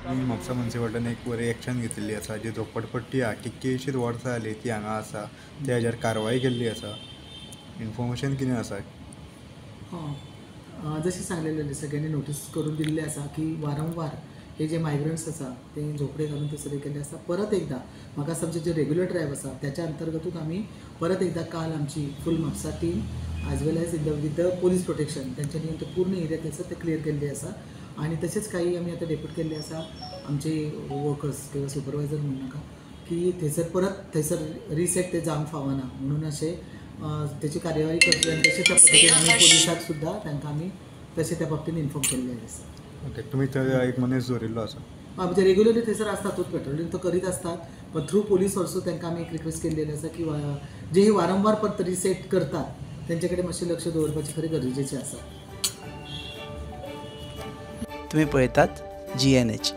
म्हापसा मुन्सिपाल्टीन एक बरी एक्शन घेतिल्ली आसा. जी झोपडपट्टी आहा कितकीशींच वर्सां जालीं ती हांगा आसा, त्या हेजेर कारवाय केल्ली आसा. इन्फॉर्मेशन कितें आसा? जशें सांगलेलें सगळ्यांनी नोटीस करून दिल्लें आसा की वारंवार हे जे मायग्रंट्स आसा ते झोपडे घालून थंयसर केल्ले आसा. परत एकदां म्हाका दिसता आमचे जे रेग्युलर ड्रायव आसा त्याच्या अंतर्गतूच आमी परत एकदां काल आमची full Mapusa team as well as in the with the police protection तेंच्यांनी ते पूर्ण एरिया थंयसर ते क्लियर केल्ली आसा. आनी तशेंच काही आमी आतां डेप्यूट केल्ले आसा आमचे वर्कर्स किंवा सुपरवायझर म्हणू नाका की थंयसर परत थंयसर रिसेट ते जावंक फावना म्हणून अशें तेची कार्यवाही करतले. आनी तशें त्या पद्दतीन आमी पोलिसाक सुद्दां तांकां आमी तशें त्या बाबतीन इन्फॉर्म केल्लें आसा. ओके, तुमी थंय एक मनीस दवरिल्लो आसा? म्हणजे रेग्युलरली थंयसर आसतातूच, पेट्रोलिंग तो करीत आसतात, पण थ्रू पोलीस ऑल्सो तांकां आमी एक रिक्वेस्ट केल्लेली आसा की जे हे वारंवार परत रिसेट करतात तेंचे कडेन मातशें लक्ष दवरपाचें खरें गरजेचें आसा. तुम्ही पळयतात GNH.